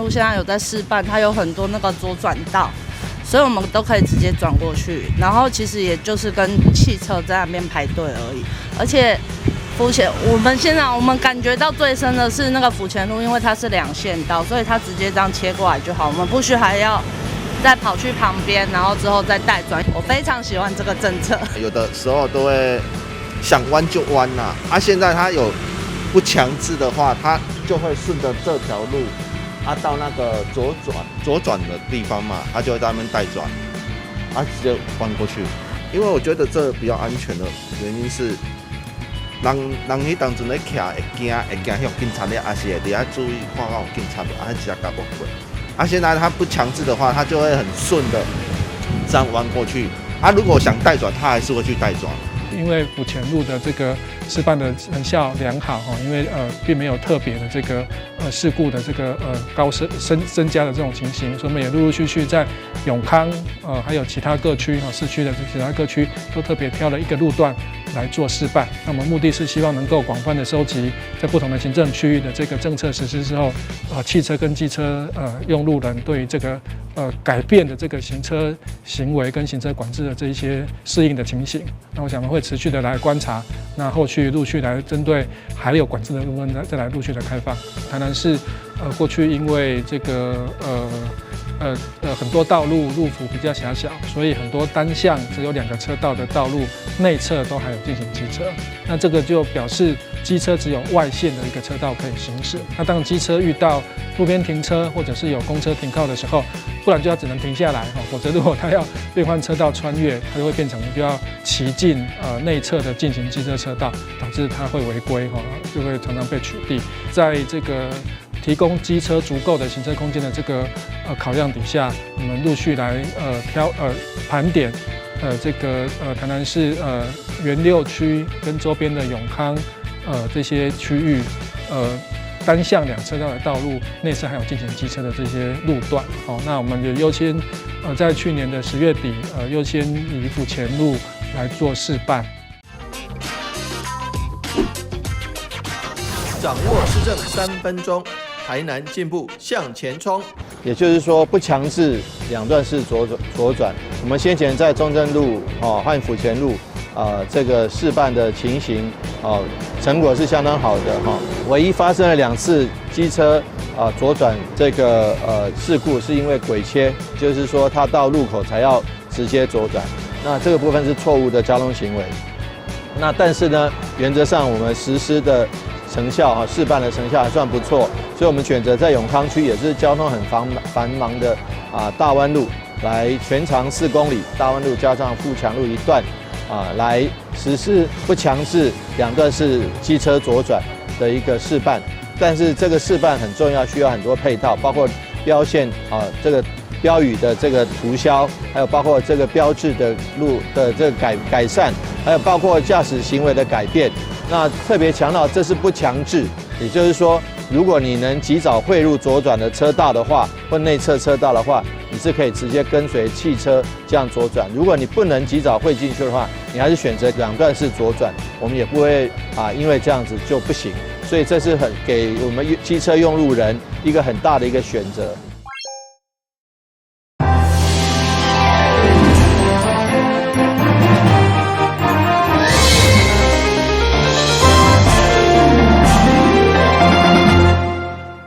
路現在有在試辦，它有很多那個左轉道，所以我們都可以直接轉過去。然後其實也就是跟汽車在那邊排隊而已。而且府前，我們現在我們感覺到最深的是那個府前路，因為它是兩線道，所以它直接這樣切過來就好，我們不需還要再跑去旁邊，然後之後再帶轉。我非常喜歡這個政策。有的時候都會想彎就彎啦，啊，現在它有不強制的話，它就會順着這條路，啊，到那個左轉的地方嘛，它就會在那邊帶轉，啊，直接彎過去。因為我覺得這比較安全的原因是，人人彼當陣咧徛會驚會驚予警察咧，抑是會佇遐注意看到有警察無，啊，直接共過。啊，現在他不強制的話，他就會很順的這樣彎過去。啊，如果想帶轉，他還是會去帶轉。因為府前路的這個示範的成效良好哈，因為並沒有特別的這個事故的這個高升增增加的這種情形，所以我們也陸陸續續在永康還有其他各區哈市區的其他各區都特別挑了一個路段來做示範。那麼目的是希望能夠廣泛的收集在不同的行政區域的這個政策實施之後，汽車跟機車用路人對於這個改變的這個行車行為跟行車管制的這一些適應的情形。那我想我們會持續的來觀察，那後續陸續來針對還有管制的部分再來陸續的開放。台南市過去因為這個很多道路路幅比較狹小，所以很多單向只有兩個車道的道路內側都還有進行機車。那這個就表示機車只有外線的一個車道可以行駛。那當機車遇到路邊停車或者是有公車停靠的時候，不然就要只能停下來哈，否則如果他要變換車道穿越，它就會變成就要騎進內側的進行機車車道，導致他會違規哈，就會常常被取締。在這個提供機車足夠的行車空間的這個考量底下，我們陸續來挑盤點這個台南市原六區跟周邊的永康這些區域單向兩車道的道路內側還有進行機車的這些路段，好，那我們也優先在去年的10月底優先以府前路來做示範。掌握市政3分鐘，台南進步向前衝。也就是說，不強制兩段式左轉。我們先前在中正路哦和府前路啊這個試辦的情形哦，成果是相當好的哈。唯一發生了兩次機車啊左轉這個事故，是因為鬼切，就是說他到路口才要直接左轉，那這個部分是錯誤的交通行為。那但是呢，原則上我們實施的成效啊，試辦的成效還算不錯，所以我們選擇在永康區，也是交通很繁忙的啊大灣路，來全長4公里，大灣路加上富強路一段啊，來實施不強制兩段式機車左轉的一個試辦。但是這個試辦很重要，需要很多配套，包括標線啊，這個標語的這個塗銷，還有包括這個標誌的路的這個改善，還有包括駕駛行為的改變。那特別強調，這是不強制，也就是說，如果你能及早匯入左轉的車道的話，或內側車道的話，你是可以直接跟隨汽車這樣左轉。如果你不能及早匯進去的話，你還是選擇兩段式左轉，我們也不會啊，因為這樣子就不行。所以這是很給我們機車用路人一個很大的一個選擇。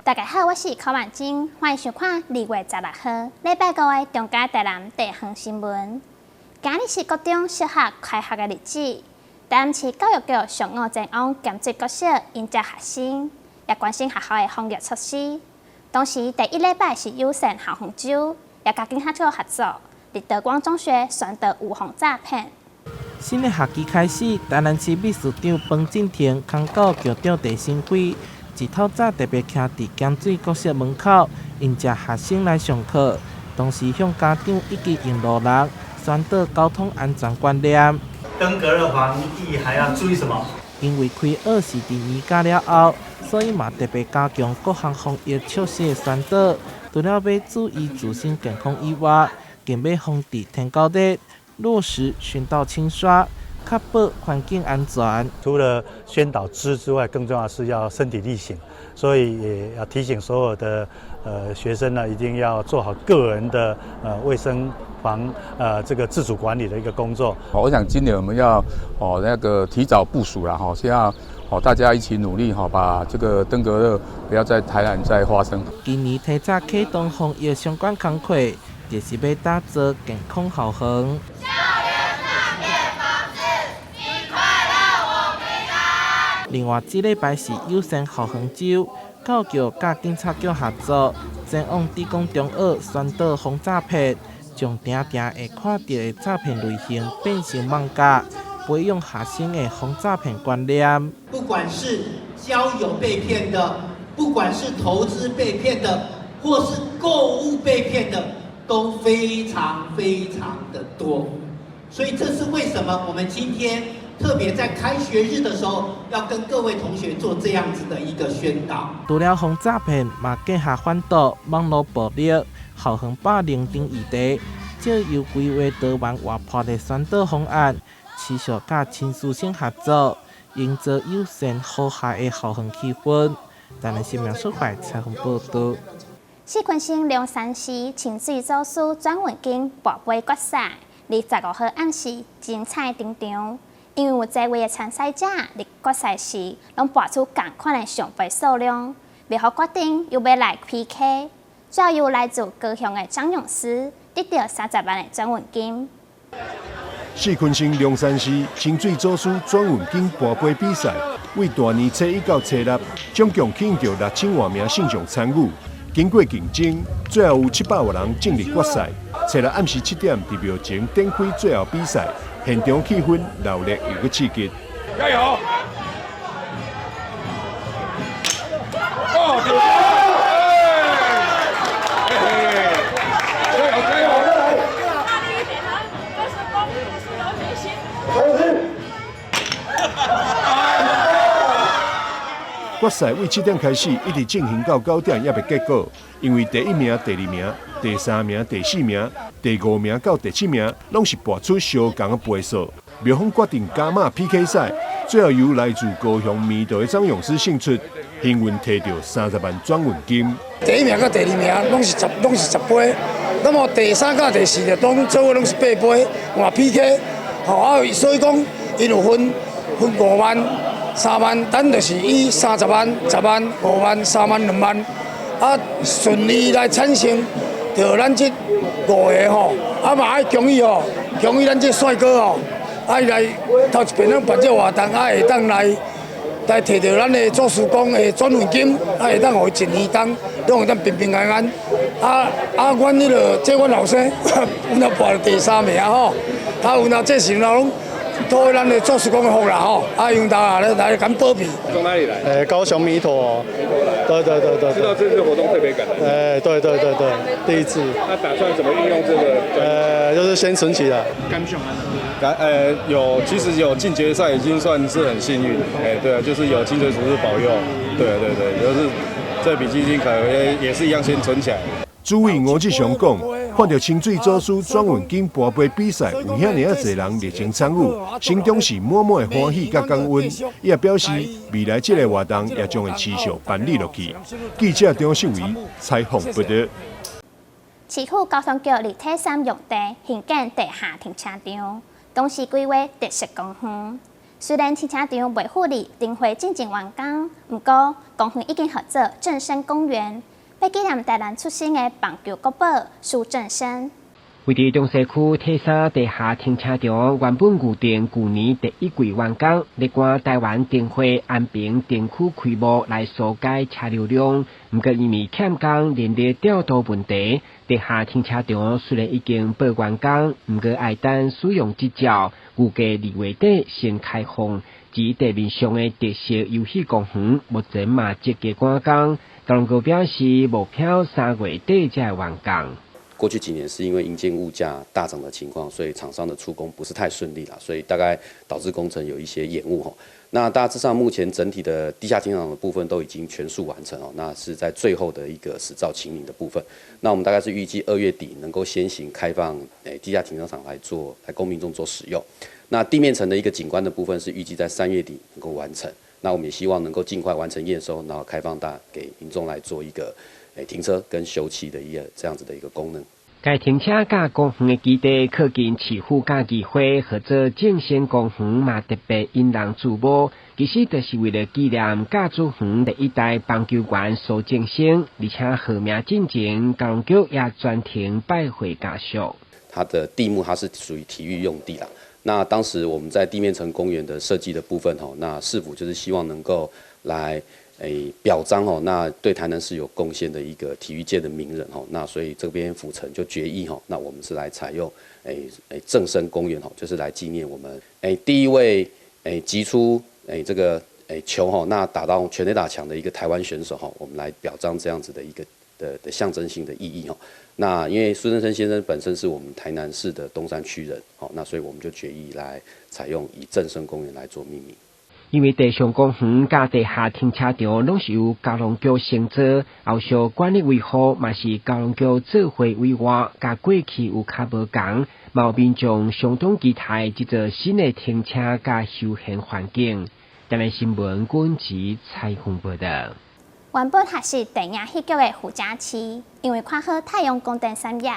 大家好，我是柯婉晶，歡迎收看2月16號禮拜五的中嘉台南地方新聞。今日是國中小學開學的日子，台南市教育局上午前往鹹水國小迎接學生，也關心學校的防疫措施。同時，第一禮拜是友善校園週，也佮警察局合作，佇德光中學宣導預防詐騙。新的學期開始，台南市秘書長彭進庭、空教局長鄭新輝一透早特別徛佇鹹水國小門口迎接學生來上課，同時向家長以及用路人宣導交通安全觀念。登革熱防疫還要注意什麼？因為開學是佇年假了後，所以嘛特別加強各項防疫措施的宣導。除了欲注意自身健康以外，更欲防止天狗熱，落實巡道清刷，確保環境安全。除了宣導知之外，更重要是要身體力行，所以也要提醒所有的學生呢，一定要做好個人的衛生防這個自主管理的一個工作。我想今年我們要哦那個提早部署啦，哈，先要哦大家一起努力哈，把這個登革熱不要在台南再發生。今年提早啟動防疫相關工課，就是欲打造健康校園。另外，這禮拜是友善校園週，教育局佮警察局合作，前往竹工中學宣導防詐騙，將定定會看著的詐騙類型變成網架，培養學生的防詐騙觀念。不管是交友被騙的，不管是投資被騙的，或是購物被騙的，都非常非常的多。所以這是為什麼我們今天特別在開學日的時候，要跟各位同學做這樣子的一個宣導。除了防詐騙，嘛結合反毒、網路暴力、校園霸凌等議題，藉由規劃多元活潑的宣導方案，持續佮親師生合作，營造友善和諧的校園氣氛。台南新聞出發採訪報導。四坤省龍山寺清水祖師轉運經跋杯決賽，25號暗時精彩登場。因為有濟位的參賽者佇決賽時，攏跋出仝款的聖杯數量，廟方決定又欲來 PK，最後由來自高雄的張勇師得著30萬的轉運金。四坤省龍山寺清水祖師轉運經跋杯比賽，為大年初一到初六，總共吸引著6000外名信眾參與。經過競爭，最後有700外人進入決賽。初六暗時7點，佇廟前展開最後比賽，現場氣氛熱烈又閣刺激。加油！哦，加油加油！大力一點啊！這是功夫，是有決心。決賽為7點開始，一直進行到9點，猶未結果。因為第一名、第二名、第三名、第四名、第五名到第七名，攏是跋出相仝的杯數。廟方決定加碼 PK 賽，最後由來自高雄彌陀的張勇師勝出，幸運提著30萬轉運金。第一名佮第二名攏是10杯，那麼第三佮第四就攏做伙攏是8杯，換 PK。吼啊，所以講，𪜶有分5萬。3萬，咱就是以30萬、10萬、5萬、3萬、2萬，啊順利來產生，著咱這5个吼，啊嘛愛恭喜吼，恭喜咱這帥哥吼，啊伊來頭一遍攏辦這活動，啊會當來提著咱的祖師公的轉運金，啊會當予伊一年當，攏會當平平安安。啊，阮彼个這阮後生，阮也跋第3名吼，啊有那這時陣攏。托咱的祖師公的福啦吼，啊用大來來敢保庇。從哪裡來？高雄彌陀。對對對對。知道這次活動特別感來。對對對對，第一次。那打算怎麼運用這個？就是先存起來。感想啊？有，其實有進決賽已經算是很幸運。對啊，就是有清水祖師保佑。對對對，就是這筆基金可能也是一樣先存起來。主委吳志雄講，看著清水祖師轉運經跋杯比賽有遐爾仔濟人熱情參與，心中是滿滿的歡喜佮感恩。伊也表示，未來這個活動也將會持續辦理落去。記者張秀維採訪報導。市府交通局佇體三用地興建地下停車場，同時規劃特色公園。雖然停車場袂赴佇燈會進前完工，毋過公園已經號做正生公園。欲紀念台南出生的棒球國寶蘇振聲。位佇中西區體三地下停車場，原本預定舊年第一季完工，咧趕台灣燈會安平燈區開幕來疏解車流量。毋過因為欠工人力調度問題，地下停車場雖然已經報完工，毋過愛等使用執照，預計2月底先開放。至於地面上的特色遊戲公園，目前嘛積極趕工。交通局表示，目標3月底才會完工。过去幾年是因為營建物價大漲的情況，所以廠商的出工不是太順利啦，所以大概導致工程有一些延誤吼。那大致上目前整體的地下停車場的部分都已經全數完成哦，那是在最後的一個使照清零的部分。那我們大概是預計2月底能夠先行開放地下停車場來做來供民眾做使用。那地面層的一個景觀的部分是預計在3月底能夠完成。那我們也希望能夠盡快完成驗收，然後開放大給民眾來做一個停車跟休憩的一個這樣子的一個功能。該停車佮公園的基地靠近市府佮議會，號做正生公園嘛特別引人注目。其實就是為了紀念甲子園第一代棒球員蘇正生，而且號名進前，交通局也專程拜會家屬。它的地目它是屬於體育用地啦。那當時我們在地面層公園的設計的部分吼，那市府就是希望能夠來表彰哦，那對台南市有貢獻的一個體育界的名人吼，那所以這邊府城就決議吼，那我們是來採用正生公園吼，就是來紀念我們第一位擊出這個球吼，那打到全壘打牆的一個台灣選手吼，我們來表彰這樣子的一個的象徵性的意義吼。那因為蘇正生先生本身是我們台南市的東山區人，好，那所以我們就決議來採用以正生公園來做命名。因為地上公園佮地下停車場攏是由交通局承做，後續管理維護嘛是交通局做伙規劃，佮過去有較無仝，嘛有民眾相當期待這座新的停車佮休閒環境。台南新聞軍籍採訪報道。原本學習電影戲劇的胡佳琪，因為看好太陽光電產業，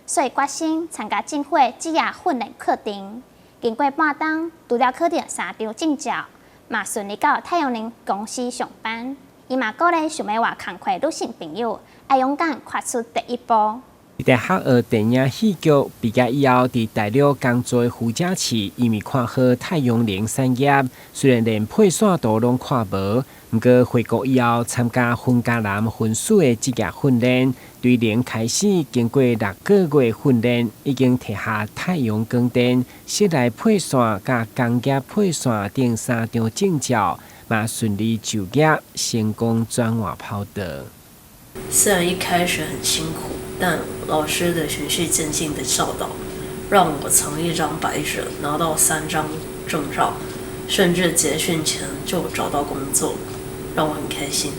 所以決心參加政府的職業訓練課程。經過半冬，除了考著三張證照，嘛順利到太陽能公司上班。伊嘛鼓勵想欲換工課女性朋友，愛勇敢跨出第一步。佇大學學電影戲劇畢業以後，佇大陸工作的胡佳琪，因為看好太陽能產業，雖然連配線圖攏看無，毋過回國以後參加雲嘉南分署的職業訓練，對零開始經過6個月訓練，已經提下太陽光電、室內配線佮工業配線等三張證照，嘛順利就業，成功轉換跑道。雖然一開始很辛苦，但老師的循序漸進的教導，讓我從一張白紙拿到三張證照，甚至結訓前就找到工作，讓我很開心。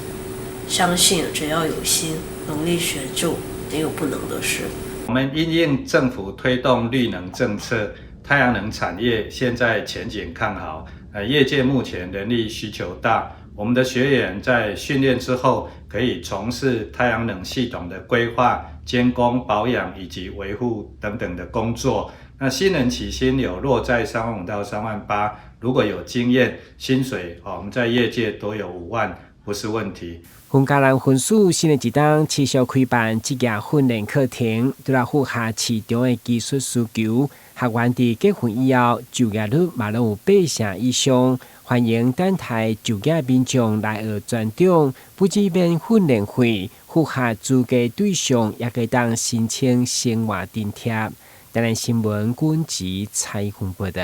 相信只要有心，努力學就沒有不能的事。我們因應政府推動綠能政策，太陽能產業現在前景看好，業界目前人力需求大。我們的學員在訓練之後，可以從事太陽能系統的規劃、監工、保養以及維護等等的工作。那新人起薪有落在3萬5到3萬8，如果有經驗，薪水哦，我們在業界都有5萬，不是問題。雲嘉南分署新的一冬持續開辦職業訓練課程，除了符合市場的技術需求，學員佇結訓以後就業率嘛攏有8成以上。歡迎等待就業民眾來學專長，不只免訓練費，符合資格對象也會當申請生活津貼。台南新聞軍籍採訪報道。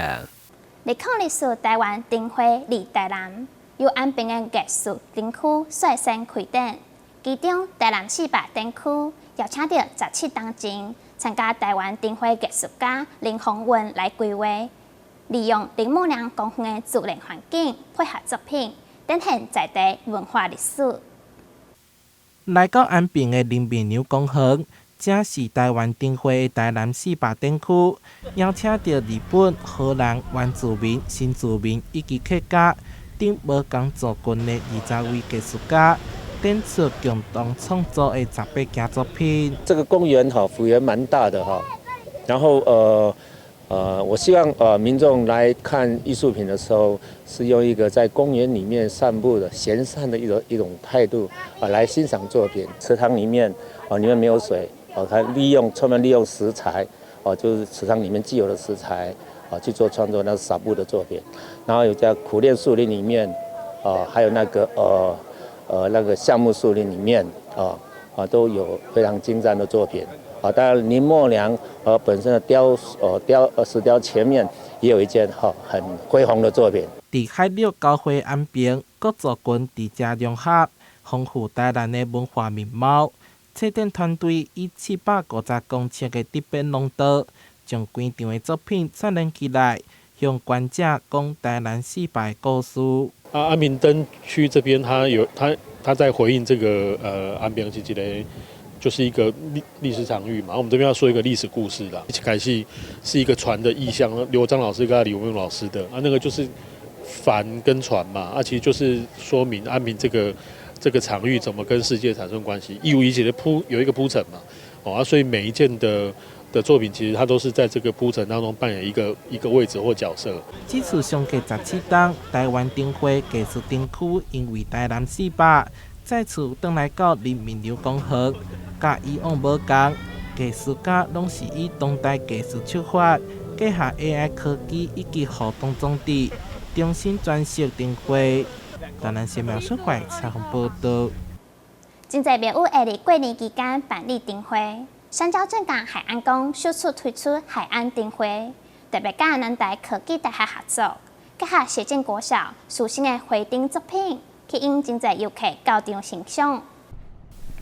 2024台灣燈會佇台南，由安平的藝術園區率先開展，其中台南四百展區邀請著17冬前參加台灣燈會藝術家林鴻運來規劃，利用林默娘公園的自然環境配合作品，展現在地文化歷史。來到安平的林默娘公園，這是台灣燈會的台南四百展區，邀請著日本、荷蘭原住民、新住民以及客家等無仝族群的20位藝術家，展出共同創作的18件作品。這個公園哈，幅員蠻大的哈，然後我希望民眾來看藝術品的時候，是用一個在公園裡面散步的閒散的一種態度啊來欣賞作品。池塘裡面啊，裡面沒有水啊，他利用專門利用食材哦，就是池塘裡面既有的食材啊去做創作，那是紗布的作品。然後有在苦楝樹林裡面啊，還有那個橡木樹林裡面啊都有非常精湛的作品。啊，當然林默娘本身的雕石雕前面也有一件哈很恢宏的作品。佇海陸交匯安平，各族群佇遮融合，豐富台南的文化面貌。策展團隊以750公尺的特別廊道，將規場的作品串聯起來，向觀者講台南四百的故事。啊，安平燈區這邊，他有他他在回應這個安平是一個就是一個歷史場域嘛。我們這邊要說一個歷史故事啦。一開始是一個船的意象，劉璋老師跟李文勇老師的啊，那個就是帆跟船嘛，啊，其實就是說明安平這個場域怎麼跟世界產生關係，一五一起的鋪有一個鋪陳嘛，哦啊，所以每一件的作品其實它都是在這個鋪陳當中扮演一個位置或角色。這次相隔17冬，台灣燈會藝術燈區因為台南四百再次轉來到人民流公園，佮以往無仝，藝術家攏是以當代藝術出發，結合 AI 科技以及互動裝置，重新詮釋燈會。台南市美術館採訪報導。真濟廟宇會佇過年期間辦理燈會，三貂正港海安宮首次推出海安燈會，特別佮南台科技大學合作，結合協進國小師生的花燈作品，吸引真濟遊客到場欣賞。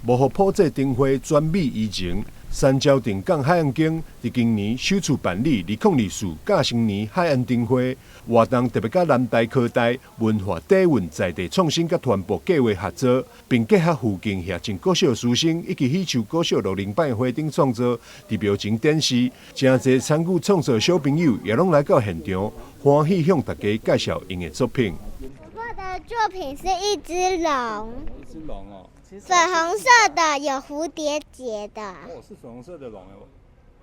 無予普濟燈會轉美以前，三貂鎮港海岸宮佇今年首次辦理2024甲新年海岸燈會活動，特別佮南台科大文化底蘊在地創新佮傳播計劃合作，並結合附近協進國小師生以及喜樹國小六年班的花燈創作，佇廟前展示，誠濟參與創作小朋友也攏來到現場，歡喜向大家介紹𪜶的作品。我畫的作品是一隻龍，一隻龍哦。粉紅色的，有蝴蝶結的。哦，是粉紅色的龍哦。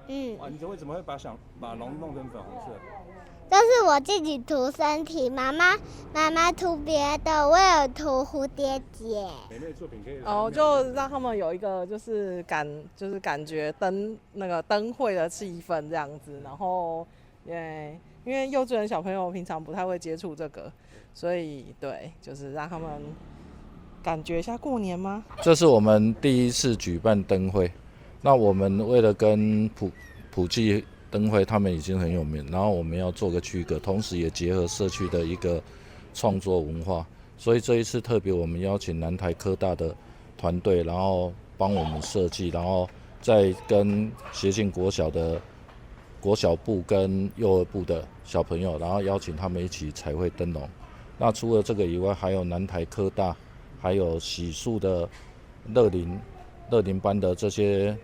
嗯。哇，你為什麼會把龍弄成粉紅色？這是我自己塗身體，媽媽塗別的，我有塗蝴蝶結。妹妹作品可以。哦，就讓他們有一個就是感覺燈那個燈會的氣氛這樣子，然後，因為幼稚園小朋友平常不太會接觸這個，所以對，就是讓他們感覺一下過年嗎？這是我們第一次舉辦燈會，那我們為了跟普濟燈會，他們已經很有名，然後我們要做個區隔，同時也結合社區的一個創作文化，所以這一次特別我們邀請南台科大的團隊，然後幫我們設計，然後再跟協進國小的國小部跟幼兒部的小朋友，然後邀請他們一起彩繪燈籠。那除了這個以外，還有南台科大，還有喜樹的樂齡班的這些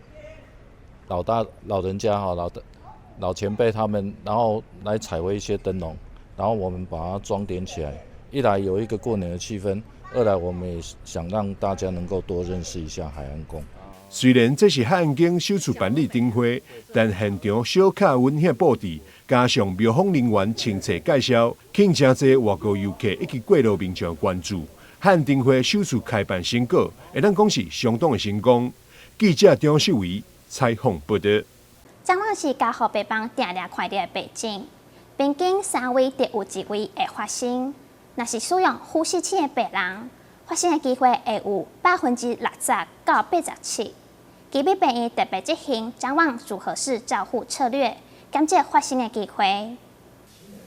老大老人家哈，老前輩他們，然後來彩繪一些燈籠，然後我們把它裝點起來，一來有一個過年的氣氛，二來我們也想讓大家能夠多認識一下海安宮。雖然這是海岸宮首次辦理燈會，但現場小卡溫馨布置，加上廟方人員親切介紹，吸引誠濟外國遊客以及過路民眾關注。海岸燈會首次開辦成果，會當講是相當的成功。記者張秀維採訪報導。譫妄是加護病房定定看著的病症，平均3位就有1位會發生。若是使用呼吸器的病人，發生的機會會有60%到87%。旗美病院特別執行譫妄組合式照護策略，減少發生的機會。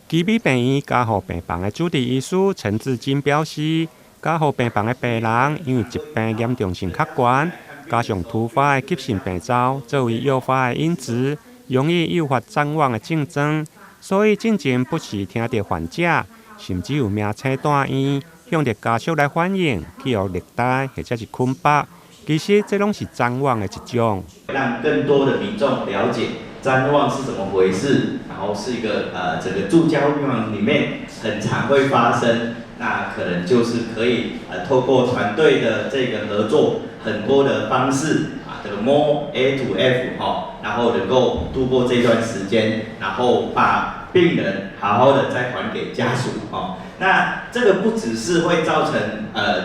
旗美病院加護病房的主治醫師陳志金表示，加護病房的病人因為疾病嚴重性較懸，加上突發的急性病灶作為誘發的因子，容易誘發譫妄的症狀，所以進前不時聽著患者甚至有名請住院，向著家屬來反映，去予虐待或者是捆綁。其實這攏是譫妄的一種。讓更多的民眾了解譫妄是怎麼回事，然後是一個整個住加護病房裡面很常會發生，那可能就是可以透過團隊的這個合作，很多的方式啊，這個 more A to F 哈，然後能夠度過這段時間，然後把病人好好的再還給家屬哦。那這個不只是會造成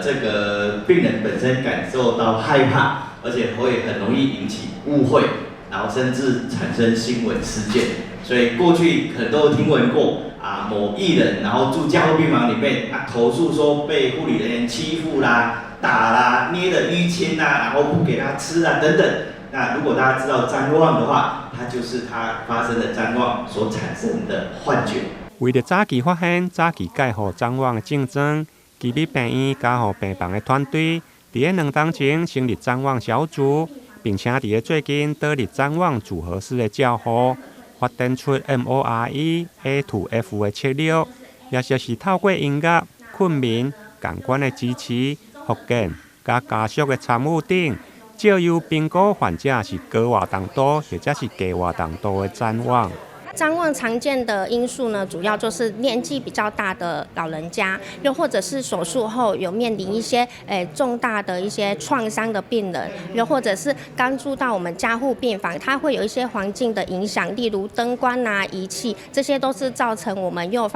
這個病人本身感受到害怕，而且會很容易引起誤會，然後甚至產生新聞事件。所以過去可能都聽聞過啊，某藝人然後住加護病房裡面啊，投訴說被護理人員欺負啦、打啦、捏的淤青啦，然後不給他吃啊等等。那如果大家知道譫妄的話，它就是它發生的譫妄所產生的幻覺。為著早期發現、早期介護譫妄的症狀，旗美病院加護病房的團隊佇咧2冬前成立譫妄小組，並且佇咧最近導入譫妄組合式的照護，發展出 MORE A to F 的策略，也就是透過音樂、睏眠、感官的支持、復健、佮家屬的參與等，藉由評估患者是高活動度或者是低活動度的譫妄。譫妄常見的因素呢，主要就是年紀比較大的老人家，又或者是手術後有面臨一些重大的一些創傷的病人，又或者是剛住到我們加護病房，它會有一些環境的影響，例如燈光啊、儀器，這些都是造成我們誘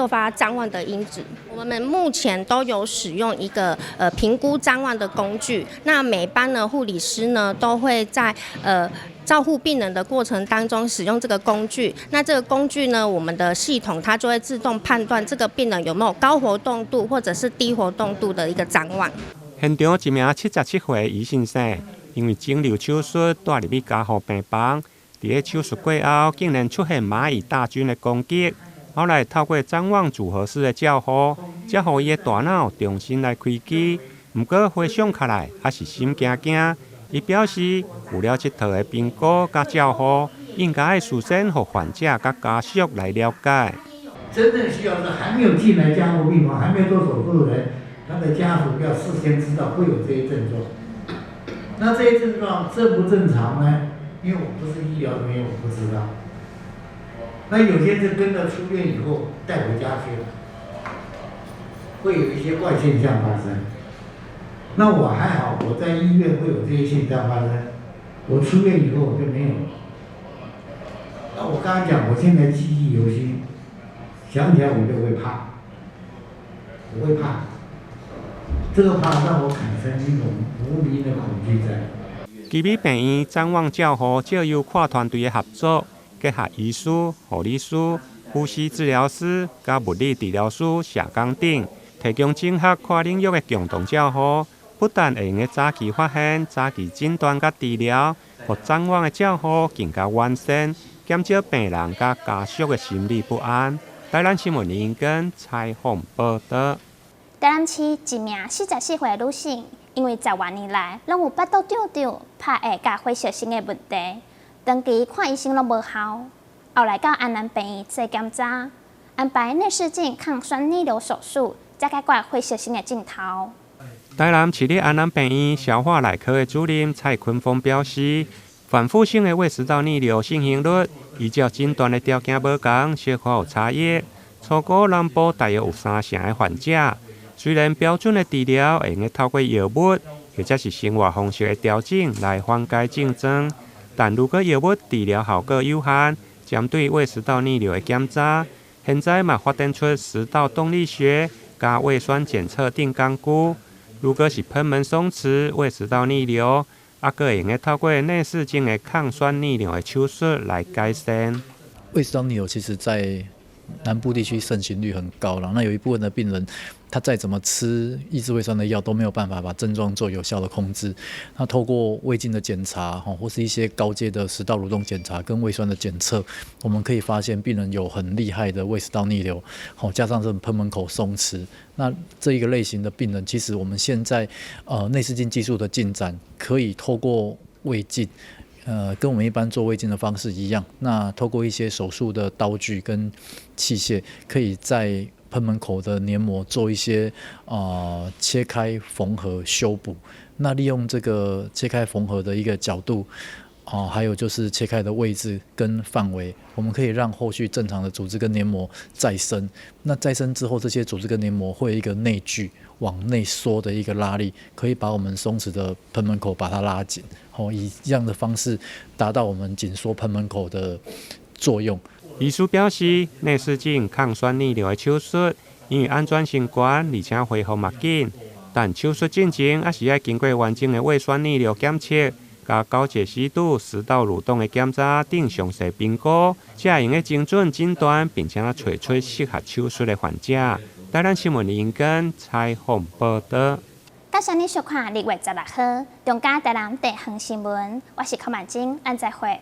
發譫妄的因子。我們目前都有使用一個評估譫妄的工具，那每班的護理師呢都會在照護病人的過程當中使用這個工具。那這個工具呢，我們的系統它就會自動判斷這個病人有沒有高活動度或者是低活動度的一個譫妄。現場一名77歲的醫生生，因為腫瘤手術帶入去加護病房，佇咧手術過後，竟然出現螞蟻大軍的攻擊。後來透過譫妄組合式的照護，才予伊的大腦重新來開機。毋過回想起來，猶是心驚驚。伊表示，有了這套的評估佮照護，應該愛事先予患者佮家屬來了解。真正需要是還沒有進來加護病房、還沒有做手術的人，他的家屬要事先知道會有這些症狀。那這些症狀正不正常呢？因為我不是醫療人員，我不知道。那有些是跟着出院以後帶回家去了，會有一些怪現象發生。那我還好，我在醫院會有這些現象發生，我出院以後我就沒有了。那我剛剛講，我現在記憶猶新，想起來我就會怕，我會怕，這個怕讓我產生一種無名的恐懼在。奇美病院譫妄照護藉由跨團隊的合作，結合醫師、護理師、呼吸治療師、佮物理治療師、社工等，提供整合跨領域的共同照護。不但會用得早期發現、早期診斷佮治療，予譫妄的照護更加完善，減少病人佮家屬的心理不安。台南新聞林根採訪報導。台南市一名44歲女性，因為十外年來攏有腹肚脹脹、拍下佮火燒心的問題，長期看醫生攏無效，後來到安南病院做檢查，安排內視鏡抗酸逆流手術，才解決火燒心的症頭。台南市立安南病院消化內科的主任蔡坤峰表示，反覆性的胃食道逆流盛行率，依照診斷的條件無仝，小可有差異。初估南部大約有三成的患者，雖然標準的治療會用得透過藥物或者是生活方式的調整來緩解症狀，但如果藥物治療效果有限，針對胃食道逆流的檢查，現在嘛發展出食道動力學佮胃酸檢測等工具。如果是賁門鬆弛、胃食道逆流，猶閣會用得透過內視鏡的抗酸逆流的手術來改善。胃食道逆流其實在南部地區盛行率很高了。那有一部分的病人，他再怎麼吃抑制胃酸的藥都沒有辦法把症狀做有效的控制。那透過胃鏡的檢查，或是一些高階的食道蠕動檢查跟胃酸的檢測，我們可以發現病人有很厲害的胃食道逆流，加上這種賁門口鬆弛。那這一個類型的病人，其實我們現在內視鏡技術的進展，可以透過胃鏡。跟我們一般做胃鏡的方式一樣，那透過一些手術的刀具跟器械，可以在賁門口的黏膜做一些切開、縫合、修補。那利用這個切開縫合的一個角度，還有就是切開的位置跟範圍，我們可以讓後續正常的組織跟黏膜再生。那再生之後，這些組織跟黏膜會有一個內聚往內縮的一個拉力，可以把我們鬆弛的賁門口把它拉緊，以這樣的方式達到我們緊縮賁門口的作用。醫師表示，內視鏡抗酸逆流的手術，因為安全性懸，而且恢復嘛緊，但手術進前猶是愛經過完整的胃酸逆流檢測、佮高解析度食道蠕動的檢查等詳細評估，才會用得精準診斷，並且揣出適合手術的患者。台南新聞林根採訪報導。感謝你收看2月16號中嘉台南地方新聞，我是柯曼晶，咱再會。